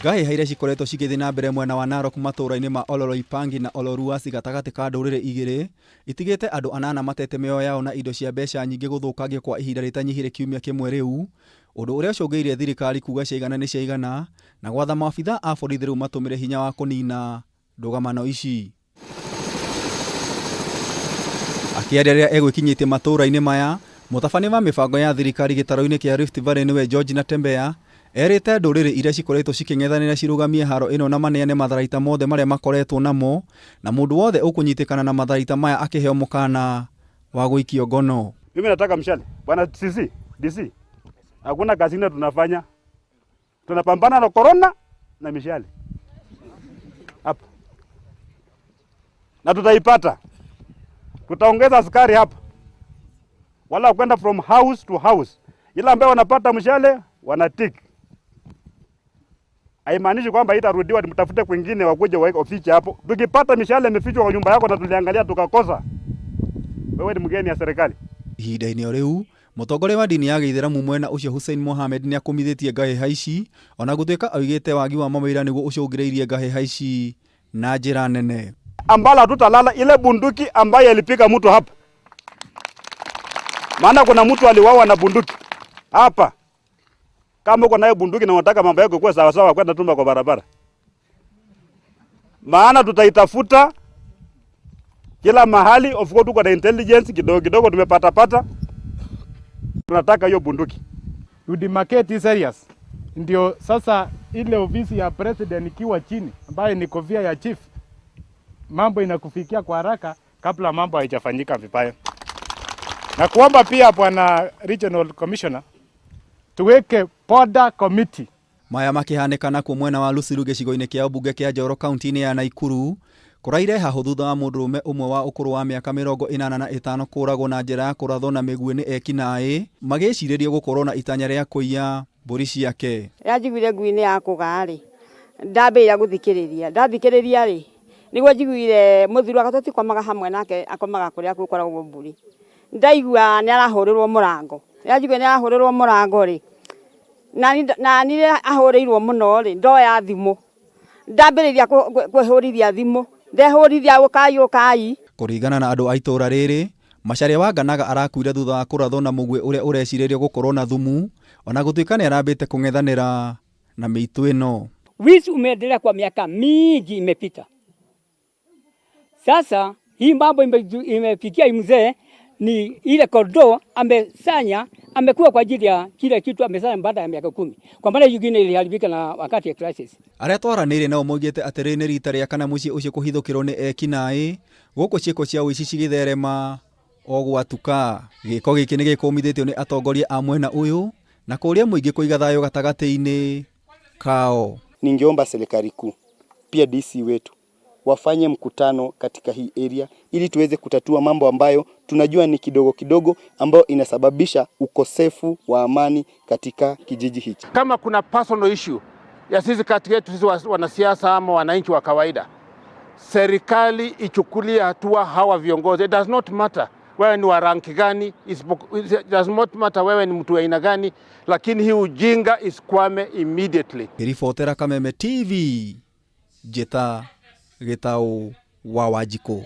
Ngahĩha iria cikoretwo cigĩthiĩ na mbere mwena wa Narok matũũra-inĩ ma Oloroipangi na Oloruasi gatagatĩ ka ndũrĩrĩ igĩrĩ itigĩte andũ anana matete mĩoyo yao na indo cia mbeca nyingĩ gũthũkangio kwa ihinda rĩtanyihĩire kiumia kĩmwe rĩu, ũndũ ũrĩa ũcũngĩrĩirie thirikari kuga ciaigana nĩ ciaigana na gwatha maabithaa a borithi rĩu matũmĩre hinya wa kũnina ndũgamano ici. Akĩaria rĩrĩa egwĩkinyĩtie matũũra-inĩ maya, mũtabania wa mĩbango ya thirikari gĩtarũ-inĩ kĩa Rift Valley nĩwe George Natembeya, erĩte ndũrĩrĩ iria cikoretwo cikĩng'ethanĩra cirũgamie haro ĩno na maneane matharaita mothe marĩa makoretwo namo na mũndũ wothe ũkũnyitĩkana na matharaita maya akĩheo mũkana wa gũikio ngono. Mimi nataka mshale. Bwana CC, DC. Hakuna kazi ingine tunafanya. Tunapambana na corona na mishale. Hapa. Na tutaipata. Tutaongeza askari hapa. Wala kwenda from house to house. Ila ambayo wanapata mshale wanatik. Haimaanishi kwamba itarudiwa, mtafute kwingine wakuje waweke ofisi hapo. Tukipata mishale imefichwa kwa nyumba yako na tuliangalia tukakosa, wewe ni mgeni ya serikali. Ihinda-inĩ o rĩu mũtongoria wa ndini ya gĩithĩramu mwena ũcio Hussein Mohamed nĩ akũmithĩtie ngahĩha ici ona gũtuĩka oigĩte wagi wa mawĩra nĩguo ũcũngĩrĩirie ngahĩha ici na njĩra nene. Ambalo hatutalala ile bunduki ambayo ilipiga mtu hapa, maana kuna mtu aliwawa na bunduki hapa. Kama uko nayo bunduki na unataka mambo yako kuwa sawa sawa, kwenda tumba kwa barabara, maana tutaitafuta kila mahali. Of course tuko na intelligence kidogo kidogo tumepata pata, tunataka hiyo bunduki. To demarcate these areas. Ndio sasa ile ofisi ya president ikiwa chini ambayo ni kofia ya chief, mambo inakufikia kwa haraka kabla mambo haijafanyika vibaya. Na kuomba pia bwana regional commissioner tuweke border committee. Maya makĩhanĩka nakuo mwena wa Rusiru gĩcigo-inĩ kĩa ũmbunge kĩa Njoro kaunti-inĩ ya Naikuru kũraire hahũ thutha wa mũndũrũme ũmwe wa ũkũrũ wa mĩaka 85 kũragwo na njĩra ya kũrathwo na mĩguĩ nĩ ekinaĩ magĩcirĩrio gũkorwo na itanya rĩa kũiya mbũri ciake. Rĩrĩa njiguire ngui nĩ yakũga rĩ, ndambĩrĩria gũthikĩrĩria, ndathikĩrĩria rĩ, nĩguo njiguire mũthuri wakwa tũtikomaga hamwe nake akomaga kũrĩa gũkoragwo mbũri. Ndaigua nĩ arahũrĩrwo mũrango, rĩrĩa njiguire nĩ arahũrĩrwo mũrango rĩ, nani rĩrĩa ahũrĩirwo mũno rĩ, ndoya thimũ, ndambĩrĩria kwĩhũrithia thimũ, ndehũrithia ũkai ũkai. Kũringana na andũ a itũũra rĩrĩ, Macharia wa Nganaga arakuire thutha wa kũrathwo na mũguĩ ũrĩa ũrecirĩrio gũkorwo na thumu ona gũtuĩka nĩ arambĩte kũng'ethanĩra na mĩitũ ĩno. Wizi umeendelea kwa miaka mingi imepita. Sasa hii mambo imefikia mzee ni ile kondoo amesanya, amekuwa kwa ajili ya kile kitu amesanya baada ya miaka 10. Kwa maana nyingine iliharibika na wakati ya crisis. Arĩa twaranĩirie nao moigĩte atĩ rĩrĩ nĩ rita rĩa kana mũciĩ ũcio kũhithũkĩrwo nĩ ekinaĩ gũkũ ciĩko cia ũici cigĩtherema o gwatuka. Gĩko gĩkĩ nĩ gĩkũmithĩtio nĩ atongoria a mwena ũyũ na kũria mũingĩ kũiga thayũ gatagatĩ-inĩ kao. Ningeomba serikali kuu pia DC wetu wafanye mkutano katika hii area ili tuweze kutatua mambo ambayo tunajua ni kidogo kidogo ambayo inasababisha ukosefu wa amani katika kijiji hichi. Kama kuna personal issue ya sisi kati yetu sisi wanasiasa ama wananchi wa kawaida, serikali ichukulie hatua hawa viongozi. It does not matter wewe ni wa rank gani, it does not matter wewe ni mtu wa aina gani, lakini hii ujinga isikwame immediately. Ribotera Kameme TV, Njĩta Gĩtaũ wa Wanjikũ.